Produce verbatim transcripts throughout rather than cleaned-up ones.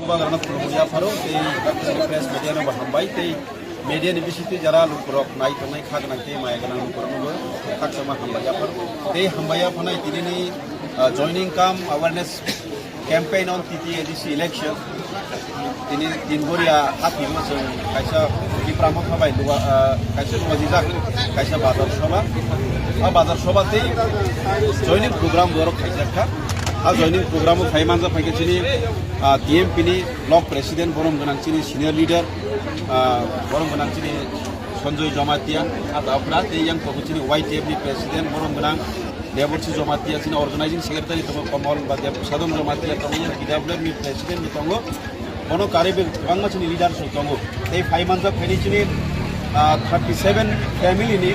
Bubagrano khulumwi yapharo tei press media no bo hambai tei media ni bisingtwi jara lukurok nai tongnai kha gwnang tei maya gwnang lukurok no bo khakchangma hambai yapharo tei hambai yaphanai tinini, ah, joining cum awareness campaign on T T A D C election. Tini Tinboria hapingo chwng kaisa Tipra Motha bai luwa, ah, kaisa luwajijak kaisa bazar soba. A bazar soba tei joining program borok khaijak kha. A joining program o phai manjak phai khe chini, ah, T M P ni block president borom gwnang chini senior leader, ah, borom gwnang chini Sanjoy Jamatia, a dapra tei yang tongo chini Y T F ni president borom gwnang Deborsi Jamatia, chini organizing secretary tongo Komol ba Deb-, Sadon Jamatia tongo, yang P W F ni president bo tongo. Bono karwi bo kwbangma chini leaders rok tongo. Tei phai manjak phaini chini, ah, thirty seven family ni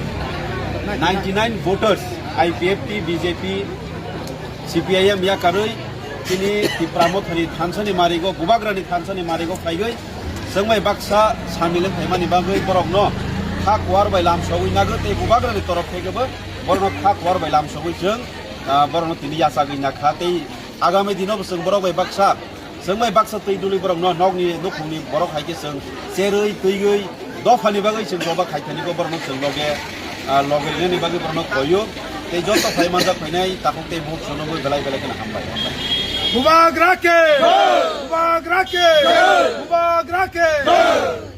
ninety nine voters, I P F T, B J P, C P I M yakarwi chini Tipra Mothani thansani marigo, Bubagrani thansani marigo phaiwi chwngbai baksa samil wng phaimani bagwi borokno kha kuar bai lam sogwi nago tei Bubagrani torof thaigobo borokno kha kuar bai lam sogwi chwng, ah, borokno tini yachagwi nakha tei agami dino bo chwng borok bai baksa, chwng bai baksa twi dului borokno nokni nukhungni borok hai khe chwng cherwi twiwi dophani bagwi chwng joba khai thani khe borokno chwng loge, ah, loge rinani bagwi borokno koyo. Tei joto phai manjak phainai takhuk tei bukhuk sono bo belai belai kheno hambai. Bubagra ke! Bubagra ke! Bubagra ke!